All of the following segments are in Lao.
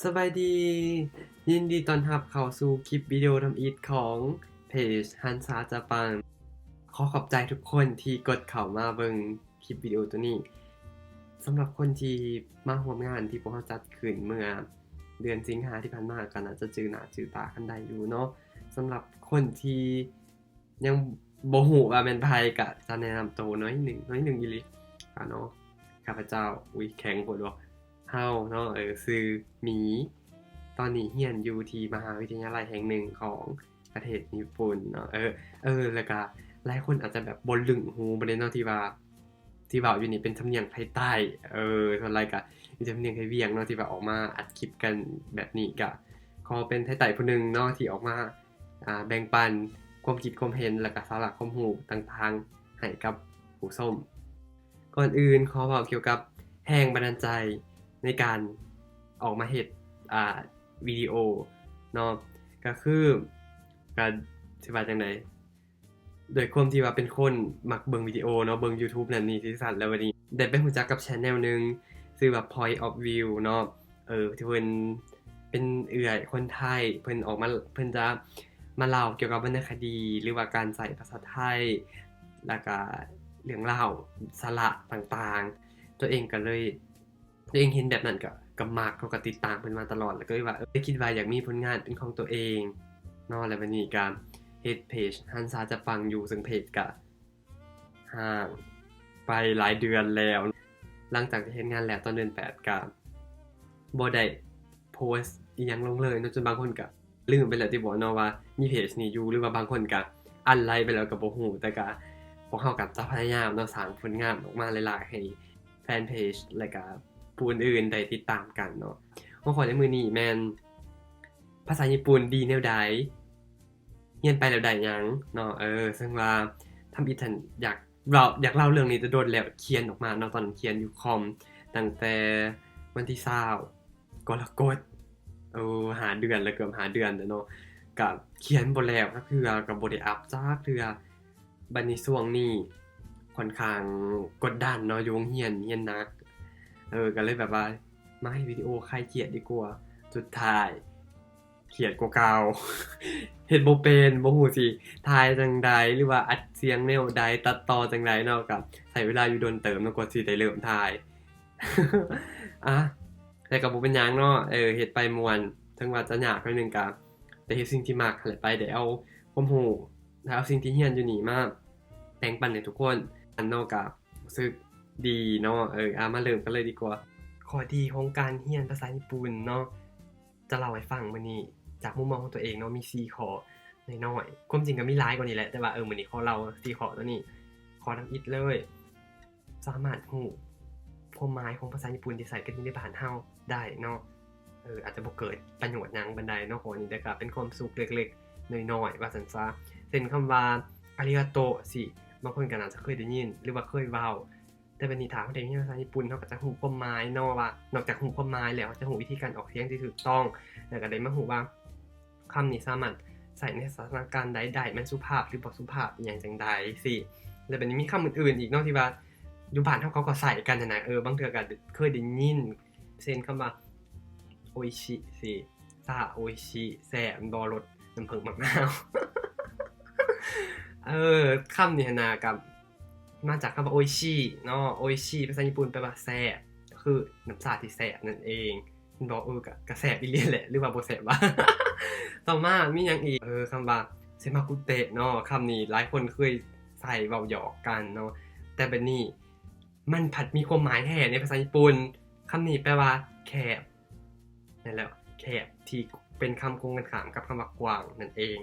ສະບາຍດີ ຍິນດີຕ້ອນຮັບເຂົ້າສູ່ຄລິບວິດີໂອທຳອິດຂອງເພຈ ຮັນຊາຈາປັງ. ຂໍຂອບໃຈທຸກຄົນທີ່ກົດເຂົ້າມາເບິ່ງຄລິບວິດີໂອໂຕນີ້. ສຳລັບຄົນທີ່ມາຮ່ວມງານທີ່ພວກເຮົາຈັດຂຶ້ນເມື່ອເດືອນສິງຫາທີ່ຜ່ານມາ ກໍໜ້າຈະຈື່ໜ້າຈື່ຕາກັນໄດ້ຢູ່ເນາະ. ສຳລັບຄົນທີ່ຍັງບໍ່ຮູ້ວ່າແມ່ນໃຜ ກໍຈະແນະນຳໂຕໜ້ອຍໜຶ່ງ, ໜ້ອຍໜຶ່ງອີ່ຫຼີ. ອາ ເນາະ ຂ້າພະເຈົ້າ ອຸ້ຍ ແຂງໂພດບໍ່ ເຮົາເນາະ ເອີ ຊື່ໝີ ຕອນນີ້ຮຽນຢູ່ທີ່ມະຫາວິທະຍາໄລແຫ່ງໜຶ່ງຂອງປະເທດຍີ່ປຸ່ນເນາະ. ເອີ ເອີ ແລ້ວກະຫຼາຍຄົນອາດຈະແບບບໍ່ລຶ້ງຫູປານໃດເນາະ ທີ່ວ່າ ທີ່ເວົ້າຢູ່ນີ້ເປັນສຳນຽງໄທໃຕ້. ເອີ ສ່ວນຫຼາຍກະມີແຕ່ສຳນຽງໄທວຽງເນາະ ທີ່ວ່າອອກມາອັດຄລິບກັນແບບນີ້. ກະຂໍເປັນໄທໃຕ້ຜູ້ໜຶ່ງເນາະ ທີ່ອອກມາ ອາ ແບ່ງປັນຄວາມຄິດຄວາມເຫັນ ແລະກະສາລະຄວາມຮູ້ຕ່າງໆໃຫ້ກັບຜູ້ຊົມ. ກ່ອນອື່ນຂໍເວົ້າກ່ຽວກັບແຮງບັນດານໃຈໃນການອອກມາເຮັດ ອາ ວິດີໂອເນາະ ກະຄື ກະຊິວ່າຈັ່ງໃດ ດ້ວຍຄວາມທີ່ວ່າເປັນຄົນມັກເບິ່ງວິດີໂອເນາະ ເບິ່ງ YouTube ນັ້ນນີ້ທີ່ສັນ ແລ້ວບັດນີ້ໄດ້ໄປຮູ້ຈັກກັບ channel ໜຶ່ງ ຊື່ວ່າ Point of View ເນາະ. ເອີ ທີ່ເພິ່ນເປັນເອື້ອຍຄົນໄທ ເພິ່ນອອກມາ ເພິ່ນຈະມາເລົ່າກ່ຽວກັບວັນນະຄະດີ ຫຼືວ່າການໃຊ້ພາສາໄທ ແລ້ວກະເລື່ອງລາວ ສາລະຕ່າງໆ. ຕົວເອງກໍເລີຍ ຕົວເອງເຫັນແບບນັ້ນກໍ ກໍມັກ ເຮົາກໍຕິດຕາມເພິ່ນມາຕະຫຼອດ ແລ້ວກໍເລີຍວ່າ ເອີ ຄິດວ່າຢາກມີຜົນງານເປັນຂອງຕົວເອງເນາະ. ແລ້ວບັດນີ້ກໍເຮັດເພຈ ຮັນຊາຈາປັງ ຢູ່ ເຊິ່ງເພຈກໍ ຮ້າງໄປຫຼາຍເດືອນແລ້ວ. ຫຼັງຈາກທີ່ເຮັດງານແລ້ວຕອນເດືອນແປດກະບໍ່ໄດ້ໂພສອີ່ຫຍັງລົງເລີຍເນາະ ຈົນບາງຄົນກະລືມໄປແລ້ວຕິບໍເນາະວ່າມີເພຈນີ້ຢູ່ ຫຼືວ່າບາງຄົນກະອັນໄລໄປແລ້ວກະບໍ່ຮູ້. ແຕ່ກະພວກເຮົາກະຈະພະຍາຍາມເນາະ ສ້າງຜົນງານອອກມາຫຼາຍໆໃຫ້ແຟນເພຈ ແລະກະຜູ້ອື່ນໆໄດ້ຕິດຕາມກັນເນາະ. ຫົວຂໍ້ໃນມື້ນີ້ແມ່ນ ພາສາຍີ່ປຸ່ນດີແນວໃດ? ຮຽນໄປແລ້ວໄດ້ຫຍັງເນາະ. ເອີ ເຊິ່ງວ່າທຳອິດຫັ້ນຢາກເລົ່າ ຢາກເລົ່າເລື່ອງນີ້ແຕ່ດົນແລ້ວ ຂຽນອອກມາເນາະ ຕອນຂຽນຢູ່ຄອມ ຕັ້ງແຕ່ວັນທີຊາວ ກໍລະກົດ ເອີ ຫ້າເດືອນແລ້ວ ເກືອບຫ້າເດືອນແລ້ວເນາະ ກະຂຽນບໍ່ແລ້ວຈັກເທື່ອ ກະບໍ່ໄດ້ອັບຈັກເທື່ອ. ບັດນີ້ຊ່ວງນີ້ຂ້ອນຂ້າງກົດດັນເນາະ ຢູ່ໂຮງຮຽນ ຮຽນໜັກ ເອີ ກະເລີຍແບບວ່າມາເຮັດວິດີໂອຄາຍຄຽດດີກວ່າ. ສຸດທ້າຍ ຄຽດກວ່າເກົ່າ ເຮັດບໍ່ເປັນ ບໍ່ຮູ້ຊິຖ່າຍຈັ່ງໃດ ຫຼືວ່າອັດສຽງແນວໃດ ຕັດຕໍ່ຈັ່ງໃດເນາະ. ກະໃຊ້ເວລາຢູ່ດົນເຕີບເນາະ ກວ່າຊິໄດ້ເລີ່ມຖ່າຍ. ອາ ແຕ່ກະບໍ່ເປັນຫຍັງເນາະ ເອີ ເຮັດໄປມ່ວນ ເຖິງວ່າຈະຍາກໜ້ອຍໜຶ່ງກະໄດ້ເຮັດສິ່ງທີ່ມັກຫັ້ນແຫຼະໄປ ໄດ້ເອົາຄວາມຮູ້ ໄດ້ເອົາສິ່ງທີ່ຮຽນຢູ່ນີ້ມາແບ່ງປັນໃຫ້ທຸກຄົນ ອັນເນາະ ກະຮູ້ສຶກດີເນາະ. ເອີ ອາ ມາເລີ່ມກັນເລີຍດີກວ່າ. ຂໍ້ດີຂອງການຮຽນພາສາຍີ່ປຸ່ນເນາະ ຈະເລົ່າໃຫ້ຟັງມື້ນີ້ຈາກມຸມມອງຂອງຕົວເອງເນາະ ມີສີ່ຂໍ້ນ້ອຍໆ ຄວາມຈິງກໍມີຫຼາຍກວ່ານີ້ແຫຼະ ແຕ່ວ່າ ເອີ ມື້ນີ້ຂໍເລົ່າສີ່ຂໍ້ຕົວນີ້. ຂໍ້ທຳອິດເລີຍ ສາມາດຮູ້ຄວາມໝາຍຂອງພາສາຍີ່ປຸ່ນທີ່ໃຊ້ກັນຢູ່ໃນບ້ານເຮົາໄດ້ເນາະ. ເອີ ອາດຈະບໍ່ເກີດປະໂຫຍດຫຍັງປານໃດເນາະ ຂໍ້ນີ້ ແຕ່ກໍເປັນຄວາມສຸກເລັກໆນ້ອຍໆວ່າຊັ້ນຊະ. ເຊັ່ນຄຳວ່າ ອາລິກາໂຕ ຊີ້ ບາງຄົນກໍໜ້າຈະເຄີຍໄດ້ຍິນ ຫຼືວ່າເຄີຍເວົ້າ ແຕ່ບັດນີ້ຖ້າເຮົາໄດ້ຮຽນພາສາຍີ່ປຸ່ນ ເຮົາກໍຈະຮູ້ຄວາມໝາຍເນາະ ວ່ານອກຈາກຮູ້ຄວາມໝາຍແລ້ວ ເຮົາຈະຮູ້ວິທີການອອກສຽງທີ່ຖືກຕ້ອງ ແລ້ວກໍໄດ້ມາຮູ້ວ່າຄຳນີ້ສາມາດໃຊ້ໃນສະຖານະການໃດໄດ້ ມັນສຸພາບຫຼືບໍ່ສຸພາບ ອີ່ຫຍັງຈັ່ງໃດຊີ້. ແລ້ວບັດນີ້ມີຄຳອື່ນໆອີກເນາະ ທີ່ວ່າຢູ່ບ້ານເຮົາເຂົາກໍໃຊ້ກັນຫັ້ນນະ ເອີ ບາງເທື່ອກໍເຄີຍໄດ້ຍິນ ເຊັ່ນຄຳວ່າ ໂອອິຊິ ຊີ້ ຊາໂອອິຊິ ແຊບແມ່ນບໍ່ ລົດນ້ຳເຜິ້ງໝາກນາວ. ເອີ ຄຳນີ້ຫັ້ນນະ ກໍມາຈາກຄຳວ່າ ໂອອິຊິ ເນາະ ໂອອິຊິ ພາສາຍີ່ປຸ່ນແປວ່າແຊບ ກໍຄືນ້ຳຊາທີ່ແຊບນັ້ນເອງ ແມ່ນບໍ່? ເອີ ກໍ ກໍແຊບອີ່ຫຼີແຫຼະ ຫຼືວ່າບໍ່ແຊບວະ? ຕໍ່ມາມີຫຍັງອີກ? ເອີ ຄຳວ່າ ເຊມາກຸເຕະ ເນາະ ຄຳນີ້ຫຼາຍຄົນເຄີຍໃຊ້ເວົ້າຫຍອກກັນເນາະ ແຕ່ບັດນີ້ ມັນພັດມີຄວາມໝາຍແທ້ໃນພາສາຍີ່ປຸ່ນ. ຄຳນີ້ແປວ່າແຄບ ນັ້ນແຫຼະ ແຄບ ທີ່ເປັນຄຳກົງກັນຂ້າມກັບຄຳວ່າກວ້າງນັ້ນເອງ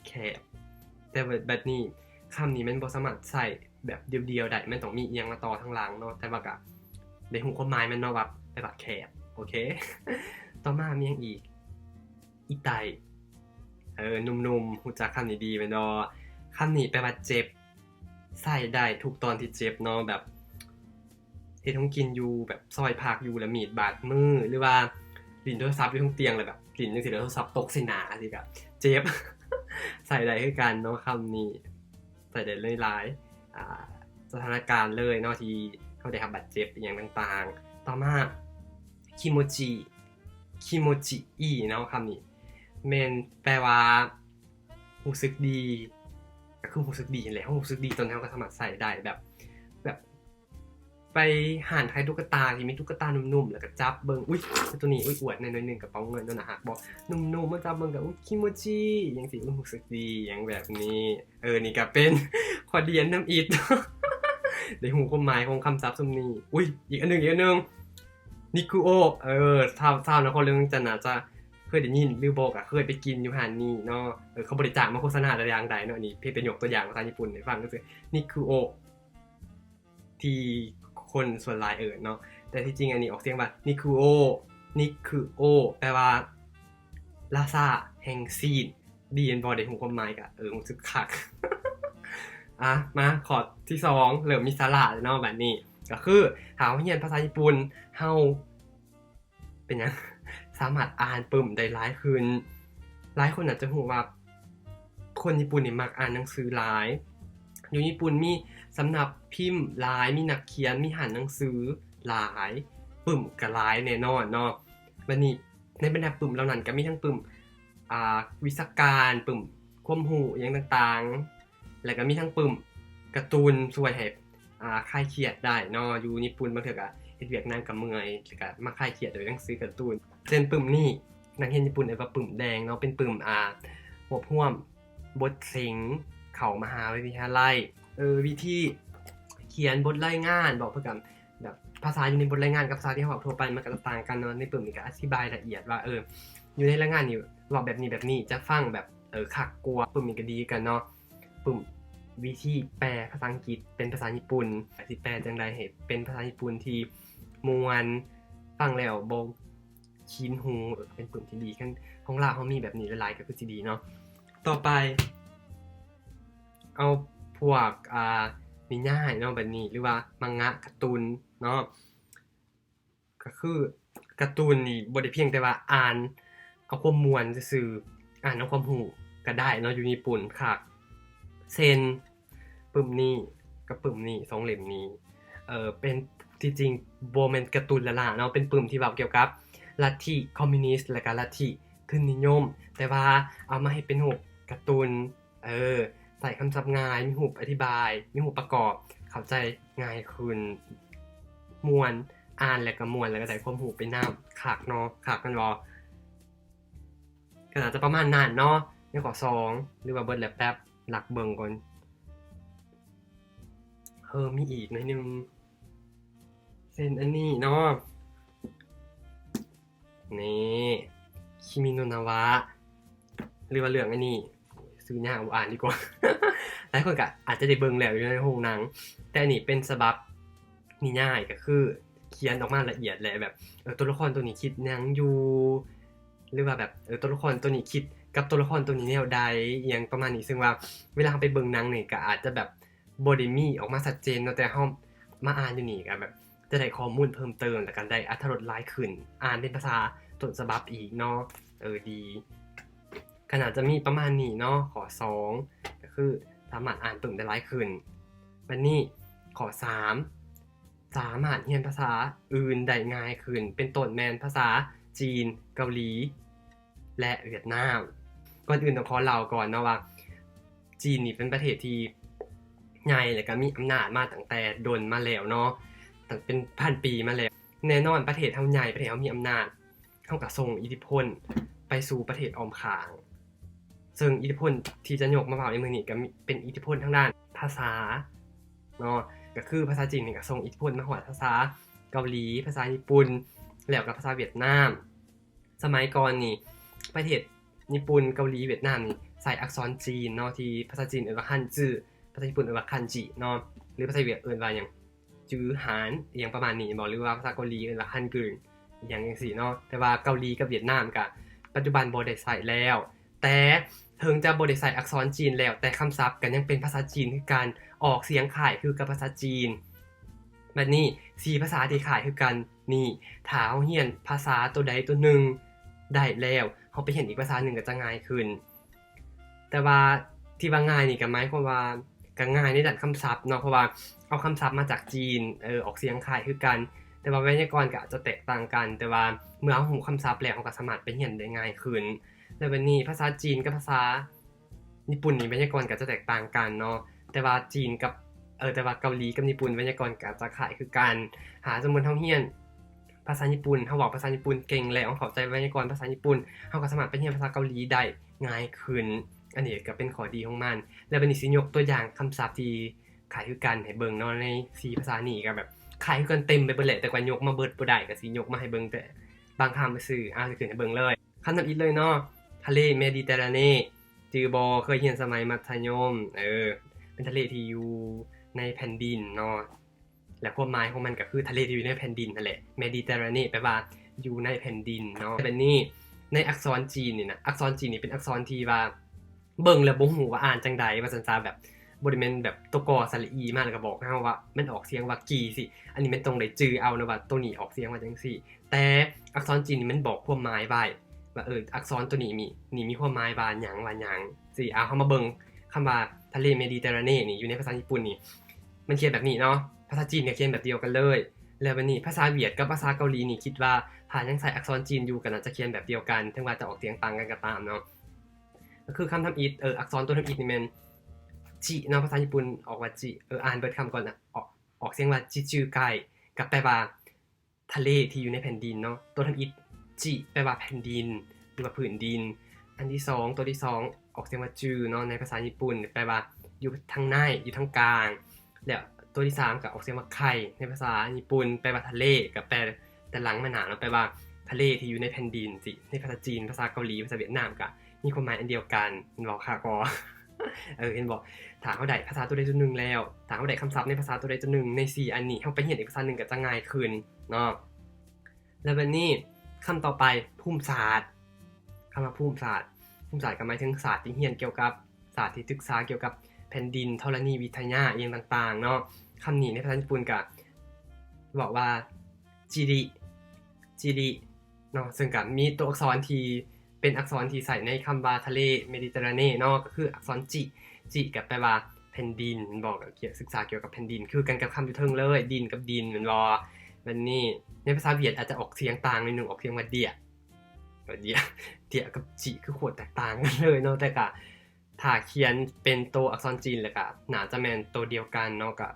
ແຄບ. ແຕ່ວ່າບັດນີ້ ຄຳນີ້ມັນບໍ່ສາມາດໃຊ້ແບບດຽວໆໄດ້ ມັນຕ້ອງມີອີ່ຫຍັງມາຕໍ່ທາງຫຼັງເນາະ ແຕ່ວ່າກະໄດ້ຮູ້ຄວາມໝາຍມັນເນາະ ວ່າແປວ່າແຄບ. ໂອເຄ ຕໍ່ມາມີຫຍັງອີກ? ອີໄຕ ເອີ ໜຸ່ມໆ ຮູ້ຈັກຄຳນີ້ດີແມ່ນບໍ່? ຄຳນີ້ແປວ່າເຈັບ ໃຊ້ໄດ້ທຸກຕອນທີ່ເຈັບເນາະ ແບບເຮັດຂອງກິນຢູ່ ແບບຊອຍຜັກຢູ່ ແລ້ວມີດບາດມື ຫຼືວ່າຫຼິ້ນໂທລະສັບຢູ່ເທິງຕຽງ ແລ້ວແບບຫຼິ້ນຈັ່ງຊີ້ ແລ້ວໂທລະສັບຕົກໃສ່ໜ້າ ຈັ່ງຊີ້ກະເຈັບ. ໃຊ້ໄດ້ຄືກັນເນາະ ຄຳນີ້ ໃຊ້ໄດ້ໃນຫຼາຍ ອ່າ ສະຖານະການເລີຍເນາະ ທີ່ເຮົາໄດ້ຮັບບາດເຈັບອີ່ຫຍັງຕ່າງໆ. ຕໍ່ມາ ຄິໂມຈິ คิโมจิอิเนาะ คำนี้แม่นแปลว่า รู้สึกดี ก็คือรู้สึกดีนั่นแหละ รู้สึกดีตอนนั้นเราก็สามารถใส่ได้แบบ แบบ ไปห้างขายตุ๊กตาที่มีตุ๊กตานุ่มๆ แล้วก็จับเบิ่ง อุ๊ย ตัวนี้ อุ๊ย อวดแหน่หน่อยหนึ่ง กระเป๋าเงินนั่นน่ะฮักบ่ นุ่มๆ มาจับเบิ่งก็ อุ๊ย คิโมจิอิ จั่งซี้ อุ๊ย รู้สึกดีหยังแบบนี้ เออ นี่ก็เป็นข้อดีอันทำอิฐ ได้รู้ความหมายของคำศัพท์ซุมนี้ อุ๊ย อีกอันหนึ่ง อีกอันหนึ่ง นิคุโอ เออ ชาว ชาวนครหลวงเวียงจันทน์น่าจะเคยได้ยินหรือบ่ ก็เคยไปกินอยู่ร้านนี้เนาะ เออ เขาบ่ได้จ้างมาโฆษณาแต่อย่างใดเนาะ อันนี้เพียงแต่ยกตัวอย่างภาษาญี่ปุ่นให้ฟังซื่อๆ นิคุโอ ที่คนส่วนหลายเอิ้นเนาะ แต่ที่จริงอันนี้ออกเสียงว่า นิคุโอ นิคุโอ แปลว่า ราชาแห่งซี้น ดีแม่นบ่ ได้รู้ความหมายก็ เออ รู้สึกคัก อ่ะ มาข้อที่สอง เริ่มมีสาระแล้วเนาะ บัดนี้ ก็คือ ถ้าเราเรียนภาษาญี่ปุ่น เรา เป็นหยัง สามารถอ่านปึ้มได้หลายขึ้น หลายคนอาจจะรู้ว่า คนญี่ปุ่นนี่มักอ่านหนังสือหลาย อยู่ญี่ปุ่นมีสำนักพิมพ์หลาย มีนักเขียน มีร้านหนังสือหลาย ปึ้มก็หลายแน่นอนเนาะ บัดนี้ในบรรดาปึ้มเหล่านั้นก็มีทั้งปึ้ม อ่า วิชาการ ปึ้มความรู้อิหยังต่างๆ แล้วก็มีทั้งปึ้มการ์ตูนช่วยให้ อ่า คลายเครียดได้เนาะ อยู่ญี่ปุ่นบางเทื่อก็เฮ็ดเวียกหนักก็เมื่อย แล้วก็มาคลายเครียดด้วยหนังสือการ์ตูน เช่นปึ้มนี้ นักเรียนญี่ปุ่นเอิ้นว่าปึ้มแดงเนาะ เป็นปึ้ม อ่า รวบรวมบทเซ็งเข้ามหาวิทยาลัย เออ วิธีเขียนบทรายงาน บอกเพิ่นก็แบบ ภาษาอยู่ในบทรายงานกับภาษาที่เราเว้าทั่วไปมันก็จะต่างกันเนาะ ในปึ้มนี้ก็อธิบายละเอียดว่า เออ อยู่ในรายงานนี่เว้าแบบนี้แบบนี้ จะฟังแบบ เออ คักกว่า ปึ้มนี้ก็ดีกันเนาะ ปึ้มวิธีแปลภาษาอังกฤษเป็นภาษาญี่ปุ่น สิแปลจั่งใดให้เป็นภาษาญี่ปุ่นที่ม่วน ฟังแล้วบ่ชินหู เออ เป็นปึ้มที่ดี คันของลาวเรามีแบบนี้หลายๆ ก็คือสิดีเนาะ ต่อไป เอาพวก อ่า นิยายเนาะ แบบนี้ หรือว่ามังงะ การ์ตูนเนาะ ก็คือการ์ตูนนี่บ่ได้เพียงแต่ว่าอ่านเอาความม่วนซื่อๆ อ่านเอาความรู้ก็ได้เนาะ อยู่ญี่ปุ่นคัก เช่น ปึ้มนี้กับปึ้มนี้ สองเล่มนี้ เอ่อ เป็น ที่จริงบ่แม่นการ์ตูนล้าๆ เนาะ เป็นปึ้มที่เว้าเกี่ยวกับลัทธิคอมมิวนิสต์ และก็ลัทธิทุนนิยม แต่ว่าเอามาเฮ็ดเป็นรูปการ์ตูน เออ ใช้คำศัพท์ง่าย มีรูปอธิบาย มีรูปประกอบ เข้าใจง่ายขึ้น ม่วน อ่านแล้วก็ม่วน แล้วก็ได้ความรู้ไปนำ คักเนาะ คักแม่นบ่ ก็น่าจะประมาณนั้นเนาะ ในข้อสอง หรือว่าเบิดแล้ว แป๊บ ลักเบิ่งก่อน เออ มีอีกหน่อยหนึ่ง เช่นอันนี้เนาะ นี่ คิมิโนะนาวะ หรือว่าเรื่องอันนี้ ชื่อยาว บ่อ่านดีกว่า หลายคนก็อาจจะได้เบิ่งแล้วอยู่ในโรงหนัง แต่อันนี้เป็นฉบับนิยาย ก็คือเขียนออกมาละเอียดแหละ แบบ เออ ตัวละครตัวนี้คิดหยังอยู่ หรือว่าแบบ เออ ตัวละครตัวนี้คิดกับตัวละครตัวนี้แนวใด อิหยังประมาณนี้ ซึ่งว่าเวลาเราไปเบิ่งหนังนี่ก็อาจจะแบบ บ่ได้มีออกมาชัดเจนเนาะ แต่เฮามาอ่านอยู่นี่ก็แบบจะได้ข้อมูลเพิ่มเติม แล้วก็ได้อรรถรสหลายขึ้น อ่านเป็นภาษาต้นฉบับอีกเนาะ เออ ดี ก็น่าจะมีประมาณนี้เนาะ ข้อสอง ก็คือสามารถอ่านปึ้มได้หลายขึ้น บัดนี้ข้อสาม สามารถเรียนภาษาอื่นได้ง่ายขึ้น เป็นต้นแม่นภาษาจีน เกาหลี และเวียดนาม ก่อนอื่นต้องขอเล่าก่อนเนาะว่า จีนนี่เป็นประเทศที่ใหญ่ แล้วก็มีอำนาจมาตั้งแต่ดนมาแล้วเนาะ ตั้งเป็นพันปีมาแล้ว แน่นอนประเทศเฮาใหญ่ ประเทศเฮามีอำนาจ เฮาก็ส่งอิทธิพลไปสู่ประเทศอ้อมข้าง ซึ่งอิทธิพลที่จะยกมาเว้าในมื้อนี้ก็มี เป็นอิทธิพลทางด้านภาษาเนาะ ก็คือภาษาจีนนี่ก็ส่งอิทธิพลมาฮอดภาษาเกาหลี ภาษาญี่ปุ่น แล้วก็ภาษาเวียดนาม สมัยก่อนนี่ ประเทศญี่ปุ่น เกาหลี เวียดนามนี่ ใช้อักษรจีนเนาะ ที่ภาษาจีนเอิ้นว่าฮั่นจื้อ ภาษาญี่ปุ่นเอิ้นว่าคันจิเนาะ หรือภาษาเวียดเอิ้นว่าหยัง จื้อหาน อิหยังประมาณนี้บ่ หรือว่าภาษาเกาหลีเอิ้นว่าฮั่นกึล อิหยังจั่งซี้เนาะ แต่ว่าเกาหลีกับเวียดนามก็ปัจจุบันบ่ได้ใช้แล้ว แต่เถิงจะบ่ได้ใช้อักษรจีนแล้ว แต่คำศัพท์ก็ยังเป็นภาษาจีนคือกัน ออกเสียงคล้ายคือกับภาษาจีน บัดนี้ สี่ภาษาที่คล้ายคือกันนี่ ถ้าเฮาเรียนภาษาตัวใดตัวหนึ่งได้แล้ว เฮาไปเรียนอีกภาษาหนึ่งก็จะง่ายขึ้น แต่ว่าที่ว่าง่ายนี่ก็หมายความว่าก็ง่ายในด้านคำศัพท์เนาะ เพราะว่าเอาคำศัพท์มาจากจีน เออ ออกเสียงคล้ายคือกัน ແຕ່ວ່າໄວຍາກອນກໍອາດຈະແຕກຕ່າງກັນ, ແຕ່ວ່າເມື່ອເຮົາຮູ້ຄຳສັບແລ້ວ ເຮົາກໍສາມາດໄປຮຽນໄດ້ງ່າຍຂຶ້ນ. ແລ້ວບັດນີ້ພາສາຈີນກັບພາສາຍີ່ປຸ່ນນີ້ ໄວຍາກອນກໍຈະແຕກຕ່າງກັນເນາະ, ແຕ່ວ່າຈີນກັບ ເອີ ແຕ່ວ່າເກົາຫຼີກັບຍີ່ປຸ່ນ ໄວຍາກອນກໍຈະຄ້າຍຄືກັນ. ຖ້າສົມມຸດເຮົາຮຽນພາສາຍີ່ປຸ່ນ ເຮົາເວົ້າພາສາຍີ່ປຸ່ນເກັ່ງແລ້ວ ເຮົາເຂົ້າໃຈໄວຍາກອນພາສາຍີ່ປຸ່ນ ເຮົາກໍສາມາດໄປຮຽນພາສາເກົາຫຼີໄດ້ງ່າຍຂຶ້ນ. ອັນນີ້ກໍເປັນຂໍ້ດີຂອງມັນ. ແລ້ວບັດນີ້ຊິຍົກຕົວຢ່າງຄຳສັບທີ່ ຄ້າຍຄືກັນໃຫ້ເບິ່ງເນາະ, ໃນສີ່ພາສານີ້ກໍແບບຄ້າຍຄືກັນເຕັມໄປເບິດແຫຼະ, ແຕ່ວ່າຍົກມາເບິດບໍ່ໄດ້ ກໍຊິຍົກມາໃຫ້ເບິ່ງແຕ່ບາງຄຳຊື່ໆ. ເອົາ ຊິຂຶ້ນໃຫ້ເບິ່ງເລີຍ. ຄຳທຳອິດເລີຍເນາະ, ທະເລເມດີເຕຣາເນ ຈື່ບໍ່? ເຄີຍຮຽນສະໄໝມັດທະຍົມ. ເອີ ເປັນທະເລທີ່ຢູ່ໃນແຜ່ນດິນເນາະ, ແລະ ຄວາມໝາຍຂອງມັນກໍຄືທະເລທີ່ຢູ່ໃນແຜ່ນດິນຫັ້ນແຫຼະ. ເມດີເຕຣາເນ ແປວ່າຢູ່ໃນແຜ່ນດິນເນາະ. ແບບນີ້ ໃນອັກສອນຈີນນີ້ນະ, ອັກສອນຈີນນີ້ເປັນອັກສອນທີ່ວ່າ ເບິ່ງແລ້ວບໍ່ຮູ້ວ່າອ່ານຈັ່ງໃດວ່າຊັ້ນຊະ, ແບບບໍ່ໄດ້ແມ່ນແບບຕົວກໍສະຫຼະອີມາແລ້ວກໍບອກໃຫ້ເຮົາວ່າມັນອອກສຽງວ່າກີ້ຊີ້. ອັນນີ້ແມ່ນຕ້ອງໄດ້ຈື່ເອົານະວ່າໂຕນີ້ອອກສຽງວ່າຈັ່ງຊີ້. ແຕ່ອັກສອນຈີນນີ້ມັນບອກຄວາມໝາຍໄວ້ວ່າ ເອີ ອັກສອນໂຕນີ້ມີ ນີ້ມີຄວາມໝາຍວ່າຫຍັງ ວ່າຫຍັງຊີ້. ເອົາ ເຮົາມາເບິ່ງຄຳວ່າທະເລເມດີເຕຣາເນນີ້ ຢູ່ໃນພາສາຍີ່ປຸ່ນນີ້ ມັນຂຽນແບບນີ້ເນາະ, ພາສາຈີນກໍຂຽນແບບດຽວກັນເລີຍ. ແລ້ວບັດນີ້ພາສາຫວຽດກັບພາສາເກົາຫຼີນີ້ ຄິດວ່າຖ້າຍັງໃຊ້ອັກສອນຈີນຢູ່ ກໍໜ້າຈະຂຽນແບບດຽວກັນ ເຖິງວ່າຈະອອກສຽງຕ່າງກັນກໍຕາມເນາະ. ກໍຄືຄຳທຳອິດ ເອີ ອັກສອນຕົວທຳອິດນີ້ແມ່ນຈິເນາະ, ພາສາຍີ່ປຸ່ນອອກວ່າຈິ ເອີ ອ່ານເບິດຄຳກ່ອນນະ ອອກ ອອກສຽງວ່າຈິຈື່ໄກ ກໍແປວ່າທະເລທີ່ຢູ່ໃນແຜ່ນດິນເນາະ. ຕົວທຳອິດຈິແປວ່າແຜ່ນດິນ ຫຼືວ່າພື້ນດິນ. ອັນທີສອງ ຕົວທີສອງ ອອກສຽງວ່າຈື່ເນາະ ໃນພາສາຍີ່ປຸ່ນ ແປວ່າຢູ່ທາງໃນ ຢູ່ທາງກາງ. ແລ້ວຕົວທີສາມກໍອອກສຽງວ່າໄຄ ໃນພາສາຍີ່ປຸ່ນ ແປວ່າທະເລ ກໍແປແຕ່ຫຼັງມາໜ້າເນາະ ແປວ່າທະເລທີ່ຢູ່ໃນແຜ່ນດິນຊີ້. ໃນພາສາຈີນ ພາສາເກົາຫຼີ ພາສາຫວຽດນາມ ກໍມີຄວາມໝາຍອັນດຽວກັນ ເຫັນບໍ່ຄະກໍ ເອີ ເຫັນບໍ່? ຖ້າເຮົາໄດ້ພາສາຕົວໃດຕົວໜຶ່ງແລ້ວ ຖ້າເຮົາໄດ້ຄຳສັບໃນພາສາຕົວໃດຕົວໜຶ່ງ ໃນສີ່ອັນນີ້ ເຮົາໄປຮຽນອີກພາສາໜຶ່ງກໍຈະງ່າຍຂຶ້ນເນາະ. ແລ້ວບັດນີ້ຄຳຕໍ່ໄປ ພູມສາດ. ຄຳວ່າພູມສາດ ພູມສາດກໍໝາຍເຖິງສາດທີ່ຮຽນກ່ຽວກັບ ສາດທີ່ສຶກສາກ່ຽວກັບແຜ່ນດິນ ທໍລະນີວິທະຍາ ອີ່ຫຍັງຕ່າງໆເນາະ. ຄຳນີ້ໃນພາສາຍີ່ປຸ່ນກໍເວົ້າວ່າ ຈິລິ ຈິລິເນາະ, ເຊິ່ງກໍມີຕົວອັກສອນທີ່ເປັນອັກສອນທີ່ໃຊ້ໃນຄຳວ່າທະເລເມດີເຕຣາເນເນາະ ກໍຄືອັກສອນຈິ ຈິກໍແປວ່າແຜ່ນດິນ ແມ່ນບໍ່? ກໍກ່ຽວ ສຶກສາກ່ຽວກັບແຜ່ນດິນ ຄືກັນກັບຄຳຢູ່ເທິງເລີຍ ດິນກັບດິນ ແມ່ນບໍ່? ບັດນີ້ໃນພາສາຫວຽດອາດຈະອອກສຽງຕ່າງໜ້ອຍໜຶ່ງ ອອກສຽງວ່າ ເດຍ ເດຍ ເດຍກັບຈິ ຄືໂຄດແຕກຕ່າງກັນເລີຍເນາະ, ແຕ່ກະຖ້າຂຽນເປັນໂຕອັກສອນຈີນແລ້ວກະໜ້າຈະແມ່ນໂຕດຽວກັນເນາະ, ກະ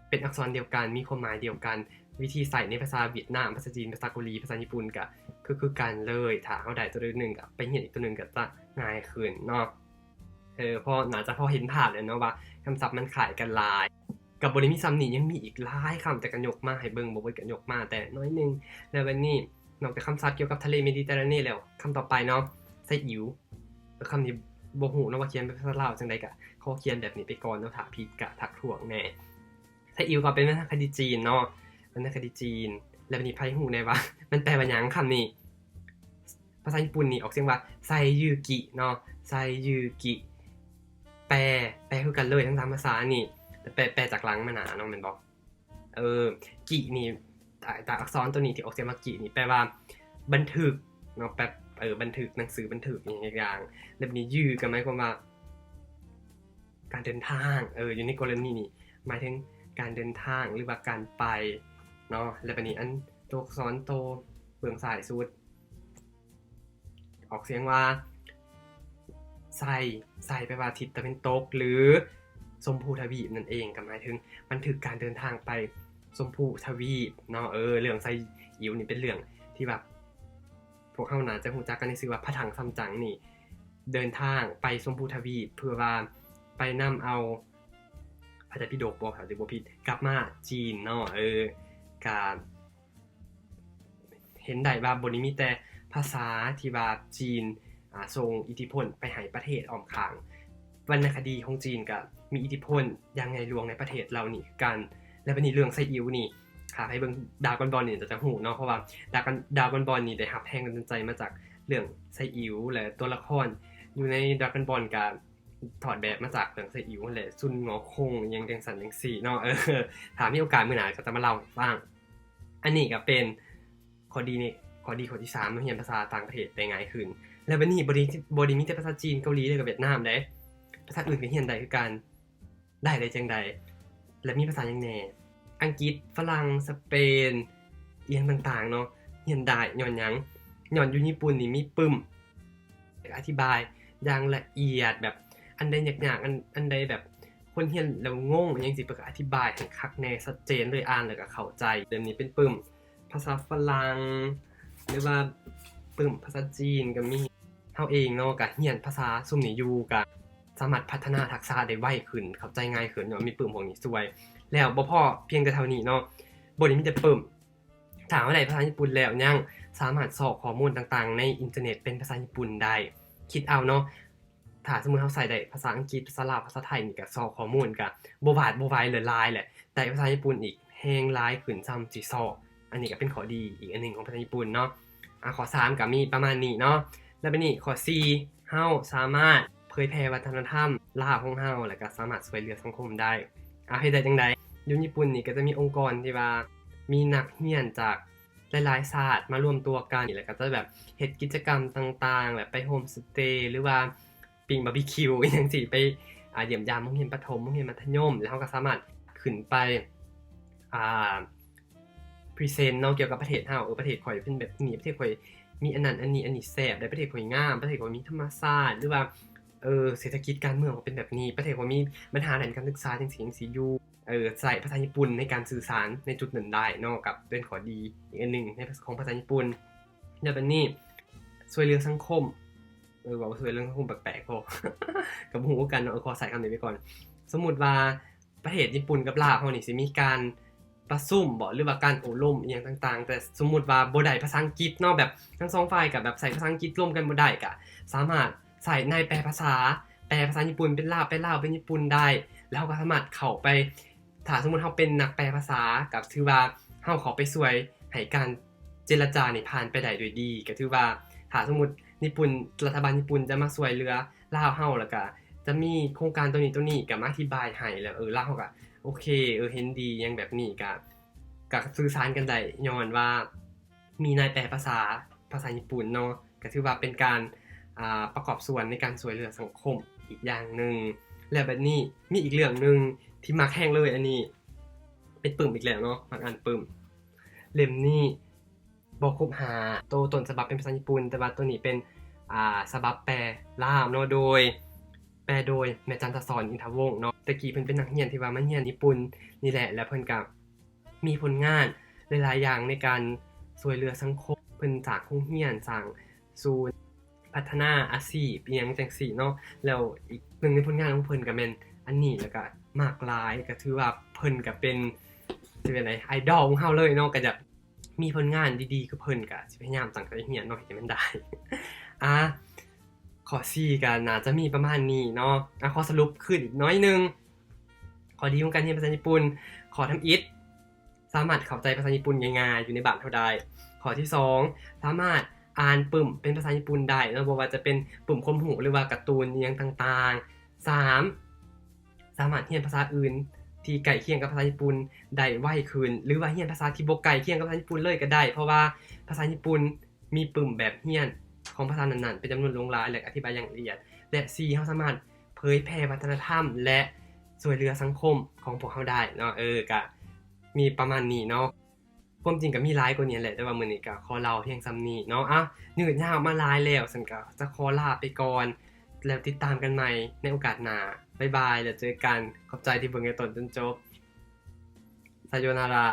ເປັນອັກສອນດຽວກັນ ມີຄວາມໝາຍດຽວກັນ, ວິທີໃຊ້ໃນພາສາຫວຽດນາມ, ພາສາຈີນ, ພາສາເກົາຫຼີ, ພາສາຍີ່ປຸ່ນກະຄື ຄືກັນເລີຍ. ຖ້າເຮົາໄດ້ໂຕໃດໜຶ່ງກະໄປຮຽນອີກໂຕໜຶ່ງກະຈະງ່າຍຂຶ້ນເນາະ. ເອີ ພໍ ໜ້າຈະພໍເຫັນພາບແລ້ວເນາະວ່າຄຳສັບມັນຄ້າຍກັນຫຼາຍ. ກໍບໍ່ໄດ້ມີສ່ຳນີ້ ຍັງມີອີກຫຼາຍຄຳ ແຕ່ກໍຍົກມາໃຫ້ເບິ່ງ ບໍ່ເບິດ ກໍຍົກມາແຕ່ໜ້ອຍໜຶ່ງ. ແລ້ວບັດນີ້ ນອກຈາກຄຳສັບກ່ຽວກັບທະເລເມດີເຕຣາເນແລ້ວ ຄຳຕໍ່ໄປເນາະ ໄຊອິວ. ກໍຄຳນີ້ບໍ່ຮູ້ເນາະວ່າຂຽນເປັນພາສາລາວຈັ່ງໃດ ກໍຂໍຂຽນແບບນີ້ໄປກ່ອນເນາະ, ຖ້າຜິດກໍທັກທ້ວງແດ່. ໄຊອິວກໍເປັນວັນນະຄະດີຈີນເນາະ, ວັນນະຄະດີຈີນ. ແລ້ວບັດນີ້ໃຜຮູ້ແດ່ວ່າມັນແປວ່າຫຍັງ ຄຳນີ້? ພາສາຍີ່ປຸ່ນນີ້ອອກສຽງວ່າ ໄຊຢູກິ ເນາະ, ໄຊຢູກິ. ແປ ແປຄືກັນເລີຍທັງສາມພາສານີ້, ແຕ່ແປ ແປຈາກຫຼັງມາໜ້າເນາະ ແມ່ນບໍ່? ເອີ ກິນີ້ ຕາ ຕາອັກສອນຕົວນີ້ທີ່ອອກສຽງວ່າກິນີ້ ແປວ່າບັນທຶກເນາະ, ແປ ເອີ ບັນທຶກ ໜັງສືບັນທຶກ ອີ່ຫຍັງຢ່າງ. ແລ້ວບັດນີ້ຢູກໍໝາຍຄວາມວ່າ ການເດີນທາງ, ເອີ ຢູ່ໃນກໍລະນີນີ້ໝາຍເຖິງການເດີນທາງ ຫຼືວ່າການໄປເນາະ. ແລ້ວບັດນີ້ອັນຕົວອັກສອນໂຕເບື້ອງຊ້າຍສຸດ ອອກສຽງວ່າ ໄຊ, ໄຊແປວ່າທິດຕາເວັນຕົກ ຫຼື ຊົມພູທະວີບນັ້ນເອງ, ກໍໝາຍເຖິງບັນທຶກການເດີນທາງໄປຊົມພູທະວີບເນາະ. ເອີ ເລື່ອງໄຊອິວນີ້ເປັນເລື່ອງທີ່ວ່າ ພວກເຮົາໜ້າຈະຮູ້ຈັກກັນໃນຊື່ວ່າພະຖັງຊຳຈັງນີ້ ເດີນທາງໄປຊົມພູທະວີບ ເພື່ອວ່າໄປນຳເອົາພະໄຕປິດົກບໍ ຖ້າຈະບໍ່ຜິດ ກັບມາຈີນເນາະ. ເອີ ກະເຫັນໄດ້ວ່າບໍ່ໄດ້ມີແຕ່ພາສາທີ່ວ່າຈີນ ອາ ສົ່ງອິດທິພົນໄປໃຫ້ປະເທດອ້ອມຂ້າງ. ວັນນະຄະດີຂອງຈີນກະມີອິດທິພົນຢ່າງໃຫຍ່ຫຼວງໃນປະເທດເຫຼົ່ານີ້ຄືກັນ. ແລ້ວບັດນີ້ເລື່ອງໄຊອິວນີ້ ຖ້າໃຜເບິ່ງດຣາກອນບອນນີ້ຈະ ຈະຮູ້ເນາະ, ເພາະວ່າດຣາກອນ ດຣາກອນບອນນີ້ໄດ້ຮັບແຮງບັນດານໃຈມາຈາກເລື່ອງໄຊອິວ ແລະ ຕົວລະຄອນຢູ່ໃນດຣາກອນບອນກະຖອດແບບມາຈາກເລື່ອງໄຊອິວຫັ້ນແຫຼະ, ຊຸນ ງໍ ຄົງ ອີ່ຫຍັງຈັ່ງຊັ້ນຈັ່ງຊີ້ເນາະ. ເອີ ຖ້າມີໂອກາດມື້ໜ້າກໍຈະມາເລົ່າໃຫ້ຟັງ. ອັນນີ້ກໍເປັນຂໍ້ດີນີ້ ຂໍ້ດີຂໍ້ທີສາມເນາະ, ຮຽນພາສາຕ່າງປະເທດໄດ້ງ່າຍຂຶ້ນ. ແລ້ວບັດນີ້ບໍ່ໄດ້ ບໍ່ໄດ້ມີແຕ່ພາສາຈີນ ເກົາຫຼີ ແລ້ວກໍຫວຽດນາມເດ້, ພາສາອື່ນກໍຮຽນໄດ້ຄືກັນ. ໄດ້ໄດ້ຈັ່ງໃດ ແລະ ມີພາສາຫຍັງແດ່? ອັງກິດ, ຝຣັ່ງ, ສະເປນ, ອີ່ຫຍັງຕ່າງໆເນາະ ຮຽນໄດ້. ຍ້ອນຫຍັງ? ຍ້ອນຢູ່ຍີ່ປຸ່ນນີ້ມີປຶ້ມ ອະທິບາຍຢ່າງລະອຽດ ແບບອັນໃດຍາກໆ ອັນ ອັນໃດແບບຄົນຮຽນແລ້ວງົງ ອີ່ຫຍັງຊີ້ ເພິ່ນກໍອະທິບາຍໃຫ້ຄັກແນ່ ຊັດເຈນເລີຍ ອ່ານແລ້ວກໍເຂົ້າໃຈ. ແບບນີ້ເປັນປຶ້ມພາສາຝຣັ່ງ ຫຼືວ່າປຶ້ມພາສາຈີນກໍມີ. ເຮົາເອງເນາະ ກໍຮຽນພາສາຊຸມນີ້ຢູ່ ກໍສາມາດພັດທະນາທັກສະໄດ້ໄວຂຶ້ນ ເຂົ້າໃຈງ່າຍຂຶ້ນ ຍ້ອນມີປຶ້ມພວກນີ້ຊ່ວຍ. ແລ້ວບໍ່ພໍພຽງແຕ່ເທົ່ານີ້ເນາະ ບໍ່ໄດ້ມີແຕ່ປຶ້ມ ຖ້າເຮົາໄດ້ພາສາຍີ່ປຸ່ນແລ້ວ ຍັງສາມາດຊອກຂໍ້ມູນຕ່າງໆໃນອິນເຕີເນັດເປັນພາສາຍີ່ປຸ່ນໄດ້. ຄິດເອົາເນາະ ຖ້າສົມມຸດເຮົາໃຊ້ໄດ້ພາສາອັງກິດ, ພາສາລາວ, ພາສາໄທນີ້ ກໍຊອກຂໍ້ມູນກໍບໍ່ຫວາດບໍ່ໄຫວເລີຍ ຫຼາຍແຫຼະ. ໄດ້ພາສາຍີ່ປຸ່ນອີກ ແຮງຫຼາຍຂຶ້ນສ່ຳຊິຊອກ. ອັນນີ້ກໍເປັນຂໍ້ດີອີກອັນໜຶ່ງຂອງພາສາຍີ່ປຸ່ນເນາະ. ອາ ຂໍ້ສາມກໍມີປະມານນີ້ເນາະ. ແລ້ວບັດນີ້ຂໍ້ສີ່ ເຮົາສາມາດເຜີຍແຜ່ວັດທະນະທຳລາວຂອງເຮົາ ແລ້ວກໍສາມາດຊ່ວຍເຫຼືອສັງຄົມໄດ້. ອາ ເຮັດໄດ້ຈັ່ງໃດ? ຢູ່ຍີ່ປຸ່ນນີ້ກໍຈະມີອົງກອນທີ່ວ່າມີນັກຮຽນຈາກ ຫຼາຍໆຊາດມາລວມຕົວກັນ ແລ້ວກໍຈະແບບເຮັດກິດຈະກຳຕ່າງໆ ແບບໄປໂຮມສະເຕ ຫຼືວ່າປີ້ງບາບີຄິວ ອີ່ຫຍັງຊີ້ ໄປ ອາ ຢ້ຽມຢາມໂຮງຮຽນປະຖົມ ໂຮງຮຽນມັດທະຍົມ ແລ້ວເຮົາກໍສາມາດຂຶ້ນໄປ ອາ ພຣີເຊັນເນາະ ກ່ຽວກັບປະເທດເຮົາ ເອີ ປະເທດຂ້ອຍເປັນແບບນີ້ ປະເທດຂ້ອຍມີອັນນັ້ນອັນນີ້ ອັນນີ້ແຊບ ແລະ ປະເທດຂ້ອຍງາມ ປະເທດຂ້ອຍມີທຳມະຊາດ ຫຼືວ່າ ເອີ ເສດຖະກິດການເມືອງເປັນແບບນີ້ ປະເທດຂ້ອຍມີບັນຫາດ້ານການສຶກສາ ຈັ່ງຊີ້ຈັ່ງຊີ້ຢູ່. ເອີ ໃຊ້ພາສາຍີ່ປຸ່ນໃນການສື່ສານໃນຈຸດນັ້ນໄດ້ເນາະ ກໍເປັນຂໍ້ດີອີກອັນໜຶ່ງໃນ ຂອງພາສາຍີ່ປຸ່ນ. ແລ້ວບັດນີ້ຊ່ວຍເຫຼືອສັງຄົມ ເອີ ເວົ້າຊ່ວຍເຫຼືອສັງຄົມແປກໆ ພໍ ກໍບໍ່ຮູ້ຄືກັນເນາະ ຂໍໃຊ້ຄຳນີ້ໄວ້ກ່ອນ. ສົມມຸດວ່າປະເທດຍີ່ປຸ່ນກັບລາວເຮົານີ້ຊິມີການປະຊຸມບໍ ຫຼືວ່າການໂອ້ລົມອີ່ຫຍັງຕ່າງໆ ແຕ່ສົມມຸດວ່າບໍ່ໄດ້ພາສາອັງກິດເນາະ ແບບທັງສອງຝ່າຍກໍແບບໃຊ້ພາສາອັງກິດລົມກັນບໍ່ໄດ້ ກໍສາມາດ ໃຊ້ນາຍແປພາສາ ແປພາສາຍີ່ປຸ່ນເປັນລາວ ແປລາວເປັນຍີ່ປຸ່ນໄດ້ ແລ້ວເຮົາກໍສາມາດເຂົ້າໄປ ຖ້າສົມມຸດເຮົາເປັນນັກແປພາສາ ກໍຖືວ່າເຮົາເຂົ້າໄປຊ່ວຍໃຫ້ການເຈລະຈານີ້ຜ່ານໄປໄດ້ດ້ວຍດີ ກໍຖືວ່າຖ້າສົມມຸດຍີ່ປຸ່ນ ລັດຖະບານຍີ່ປຸ່ນຈະມາຊ່ວຍເຫຼືອລາວເຮົາ ແລ້ວກໍຈະມີໂຄງການໂຕນີ້ໂຕນີ້ ກໍມາອະທິບາຍໃຫ້ ແລ້ວ ເອີ ລາວເຮົາກໍໂອເຄ ເອີ ເຫັນດີຫຍັງແບບນີ້ ກໍ ກໍສື່ສານກັນໄດ້ ຍ້ອນວ່າ ມີນາຍແປພາສາ ພາສາຍີ່ປຸ່ນເນາະ ກໍຖືວ່າເປັນການ ອ່າ ປະກອບສ່ວນໃນການຊ່ວຍເຫຼືອສັງຄົມອີກຢ່າງໜຶ່ງ. ແລ້ວບັດນີ້ມີອີກເລື່ອງໜຶ່ງທີ່ມັກແຮງເລີຍ ອັນນີ້ເປັນປຶ້ມອີກແລ້ວເນາະ ມັກອ່ານປຶ້ມ. ເຫຼັ້ມນີ້ບໍ່ຄົບຫາ ໂຕຕົ້ນສະບັບເປັນພາສາຍີ່ປຸ່ນ ແຕ່ວ່າໂຕນີ້ເປັນ ອ່າ ສະບັບແປລາວເນາະ ໂດຍ ແປໂດຍແມ່ຈັນທະສອນ ອິນທະວົງເນາະ. ແຕ່ກີ້ເພິ່ນເປັນນັກຮຽນທີ່ວ່າມາຮຽນຍີ່ປຸ່ນນີ້ແຫຼະ ແລ້ວເພິ່ນກໍ ມີຜົນງານຫຼາຍໆຢ່າງໃນການຊ່ວຍເຫຼືອສັງຄົມ ເພິ່ນສ້າງໂຮງຮຽນ ສ້າງສູນພັດທະນາອາຊີບ ອີ່ຫຍັງຈັ່ງຊີ້ເນາະ. ແລ້ວອີກໜຶ່ງໃນຜົນງານຂອງເພິ່ນກໍແມ່ນອັນນີ້ ແລ້ວກໍມັກຫຼາຍ ກໍຖືວ່າເພິ່ນກໍເປັນ ຊິວ່າໃດ ໄອດອລຂອງເຮົາເລີຍເນາະ. ກໍຢາກມີຜົນງານດີໆຄືເພິ່ນ ກໍຊິພະຍາຍາມຕັ້ງໃຈຮຽນເນາະ ເຮັດໃຫ້ມັນໄດ້. ອາ ຂໍ້ສີ່ກໍໜ້າຈະມີປະມານນີ້ເນາະ. ອາ ຂໍສະຫຼຸບຄືນອີກໜ້ອຍໜຶ່ງ. ຂໍ້ດີຂອງການຮຽນພາສາຍີ່ປຸ່ນ ຂໍ້ທຳອິດ ສາມາດເຂົ້າໃຈພາສາຍີ່ປຸ່ນງ່າຍໆ ຢູ່ໃນບ້ານເຮົາໄດ້. ຂໍ້ທີສອງ ສາມາດອ່ານປຶ້ມເປັນພາສາຍີ່ປຸ່ນໄດ້ເນາະ ບໍ່ວ່າຈະເປັນປຶ້ມຄວາມຮູ້ ຫຼືວ່າກາຕູນອີ່ຫຍັງຕ່າງໆ. ສາມ ສາມາດຮຽນພາສາອື່ນທີ່ໃກ້ຄຽງກັບພາສາຍີ່ປຸ່ນໄດ້ໄວຂຶ້ນ ຫຼືວ່າຮຽນພາສາທີ່ບໍ່ໃກ້ຄຽງກັບພາສາຍີ່ປຸ່ນເລີຍກໍໄດ້ ເພາະວ່າພາສາຍີ່ປຸ່ນ ມີປຶ້ມແບບຮຽນຂອງພາສານັ້ນໆ ເປັນຈຳນວນຫຼວງຫຼາຍ ແລະ ອະທິບາຍຢ່າງລະອຽດ. ແລະ ສີ່ ເຮົາສາມາດເຜີຍແຜ່ວັດທະນະທຳ ແລະ ຊ່ວຍເຫຼືອສັງຄົມຂອງພວກເຮົາໄດ້ເນາະ. ເອີ ກະມີປະມານນີ້ເນາະ. ຄວາມຈິງກະມີຫຼາຍກວ່ານີ້ແຫຼະ ແຕ່ວ່າມື້ນີ້ກະຂໍເລົ່າພຽງສ່ຳນີ້ເນາະ. ອາ ຍືດຍາວມາຫຼາຍແລ້ວ ຊັ້ນກະຈະຂໍລາໄປກ່ອນ ແລ້ວຕິດຕາມກັນໃໝ່ໃນໂອກາດໜ້າ. ບາຍບາຍ ແລ້ວເຈີກັນ. ຂອບໃຈທີ່ເບິ່ງແຕ່ຕົ້ນຈົນຈົບ. ສາໂຍນາຣາ.